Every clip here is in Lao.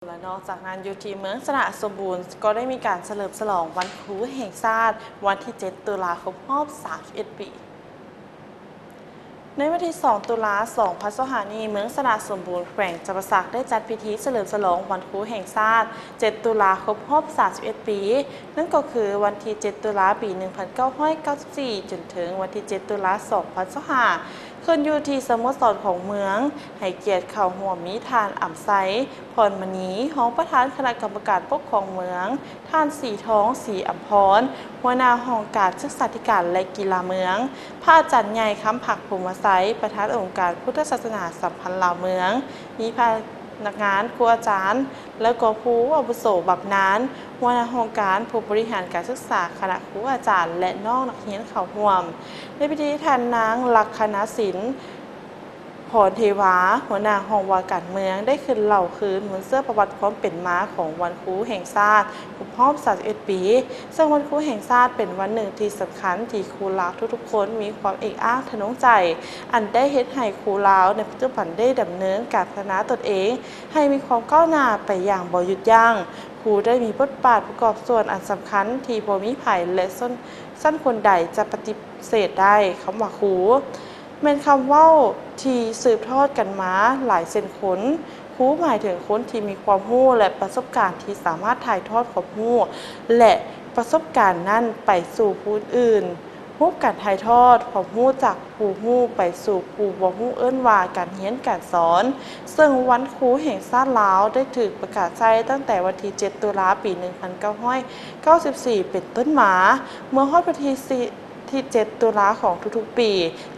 ແລະ ນອກຈາກນັ້ນ ຢູ່ທີ່ເມືອງຊະນະສົມບູນ ກໍໄດ້ມີການສະເຫຼີມສະຫຼອງວັນຄູແຫ່ງຊາດ ວັນທີເຈັດ ຕຸລາ ຄົບຮອບ ສາມສິບເອັດ ປີ. ໃນວັນທີສອງ ຕຸລາ ສອງພັນຊາວຫ້າ ນີ້ ເມືອງຊະນະສົມບູນ ແຂວງຈຳປາສັກ ໄດ້ຈັດພິທີສະເຫຼີມສະຫຼອງວັນຄູແຫ່ງຊາດ ເຈັດ ຕຸລາ ຄົບຮອບ ສາມສິບເອັດ ປີ. ນັ້ນກໍຄືວັນທີ ເຈັດ ຕຸລາ ປີ ໜຶ່ງພັນເກົ້າຮ້ອຍເກົ້າສິບສີ່ ຈົນເຖິງວັນທີ ເຈັດ ຕຸລາ ສອງພັນຊາວຫ້າ ຂຶ້ນຢູ່ທີ່ສະໂມສອນຂອງເມືອງ ໃຫ້ກຽດເຂົ້າຮ່ວມມີທ່ານ ອຳໄຊ ພອນມະນີ ຮອງປະທານຄະນະກຳມະການປົກຄອງເມືອງ, ທ່ານ ສີທອງ ສີອຳພອນ ຫົວໜ້າຫ້ອງການສຶກສາທິການ ແລະ ກິລາເມືອງ, ພະອາຈານໃຫຍ່ ຄຳພັກ ພົມມະໄຊ ປະທານອົງການພຸດທະສາສະໜາສຳພັນລາວເມືອງ, ມີພະນັກງານ, ຄູອາຈານ ແລະ ກໍຜູ້ອາວຸໂສບຳນານ, ຫົວໜ້າຫ້ອງການ, ຜູ້ບໍລິຫານການສຶກສາຄະນະຄູອາຈານ ແລະ ນ້ອງນັກຮຽນເຂົ້າຮ່ວມ. ໃນພິທີ ທ່ານນາງ ລັກຄະນະສິນ ພອນເທວາ ຫົວໜ້າຫ້ອງວ່າການເມືອງ ໄດ້ຂຶ້ນເລົ່າຄືນມູນເຊື້ອປະຫວັດຄວາມເປັນມາຂອງວັນຄູແຫ່ງຊາດ ຄົບຮອບ ສາມສິບເອັດ ປີ, ເຊິ່ງວັນຄູແຫ່ງຊາດເປັນວັນໜຶ່ງທີ່ສຳຄັນທີ່ຄູລາວທຸກໆຄົນມີຄວາມເອກອ້າງທະນົງໃຈ ອັນໄດ້ເຮັດໃຫ້ຄູລາວໃນປັດຈຸບັນໄດ້ດຳເນີນການພັດທະນາຕົນເອງໃຫ້ມີຄວາມກ້າວໜ້າໄປຢ່າງບໍ່ຢຸດຢັ້ງ. ຄູໄດ້ມີບົດບາດປະກອບສ່ວນອັນສຳຄັນທີ່ບໍ່ມີໃຜ ແລະ ຊົນ ຊັ້ນຄົນໃດຈະປະຕິເສດໄດ້. ຄຳວ່າຄູ ແມ່ນຄຳເວົ້າທີ່ສືບທອດກັນມາຫຼາຍເຊັ່ນຄົນ. ຄູໝາຍເຖິງຄົນທີ່ມີຄວາມຮູ້ ແລະ ປະສົບການທີ່ສາມາດຖ່າຍທອດຄວາມຮູ້ ແລະ ປະສົບການນັ້ນໄປສູ່ຜູ້ອື່ນ. ຮູບການຖ່າຍທອດຄວາມຮູ້ຈາກຜູ້ຮູ້ໄປສູ່ຜູ້ບໍ່ຮູ້ເອີ້ນວ່າການຮຽນການສອນ, ເຊິ່ງວັນຄູແຫ່ງຊາດລາວໄດ້ຖືກປະກາດໃຊ້ຕັ້ງແຕ່ວັນທີ ເຈັດ ຕຸລາ ປີ ໜຶ່ງພັນເກົ້າຮ້ອຍເກົ້າສິບສີ່ ເປັນຕົ້ນມາ. ເມື່ອຮອດວັນທີ ທີ່ ເຈັດ ຕຸລາຂອງທຸກໆປີ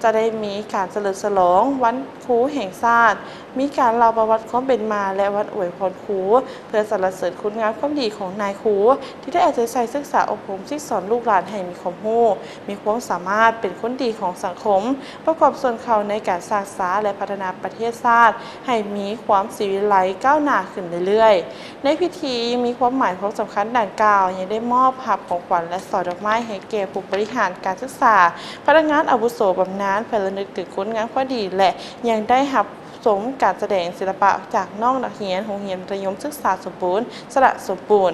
ຈະໄດ້ມີການສະເຫຼີມສະຫຼອງວັນຄູແຫ່ງຊາດ, ມີການເລົ່າປະຫວັດຄວາມເປັນມາ ແລະ ວັນອວຍພອນຄູ ເພື່ອສັນລະເສີນຄຸນງາມຄວາມດີຂອງນາຍຄູ ທີ່ໄດ້ເອົາໃຈໃສ່ສຶກສາອົບຮົມສັ່ງສອນລູກຫຼານໃຫ້ມີຄວາມຮູ້, ມີຄວາມສາມາດ, ເປັນຄົນດີຂອງສັງຄົມ, ປະກອບສ່ວນເຂົ້າໃນການສ້າງສາ ແລະ ພັດທະນາປະເທດຊາດໃຫ້ມີຄວາມສີວິໄລກ້າວໜ້າຂຶ້ນເລື້ອຍໆ. ໃນພິທີຍັງມີຄວາມໝາຍຄວາມສຳຄັນດັ່ງກ່າວ ຍັງໄດ້ມອບຮັບຂອງຂວັນ ແລະ ຊ່ອດອກໄມ້ໃຫ້ແກ່ຜູ້ບໍລິຫານການສຶກສາ, ພະນັກງານອາວຸໂສບຳນານ ເພື່ອລະນຶກເຖິງຄຸນງາມຄວາມດີ ແລະ ຍັງໄດ້ຮັບຊົມການສະແດງສິລະປະຈາກນ້ອງນັກຮຽນໂຮງຮຽນມັດທະຍົມສຶກສາສົມບູນ ຊະນະສົມບູນ,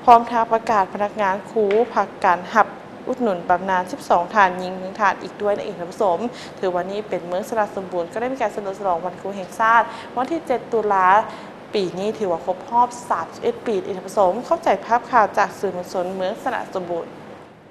ພ້ອມທັງປະກາດພະນັກງານຄູພັກການຮັບອຸດໜູນບຳນານສິບສອງທ່ານ, ຍິງໜຶ່ງທ່ານອີກດ້ວຍ ນັກເອງທ່ານຜູ້ຊົມ. ຖືວ່ານີ້ເປັນເມືອງຊະນະສົມບູນ ກໍໄດ້ມີການສະເຫຼີມສະຫຼອງວັນຄູແຫ່ງຊາດ ວັນທີ ເຈັດ ຕຸລາ ປີນີ້ ຖືວ່າຄົບຮອບ ສາມສິບເອັດ ປີ ນັກເອງທ່ານຜູ້ຊົມ. ຂອບໃຈພາບຂ່າວຈາກສື່ມວນຊົນເມືອງຊະນະສົມບູນ.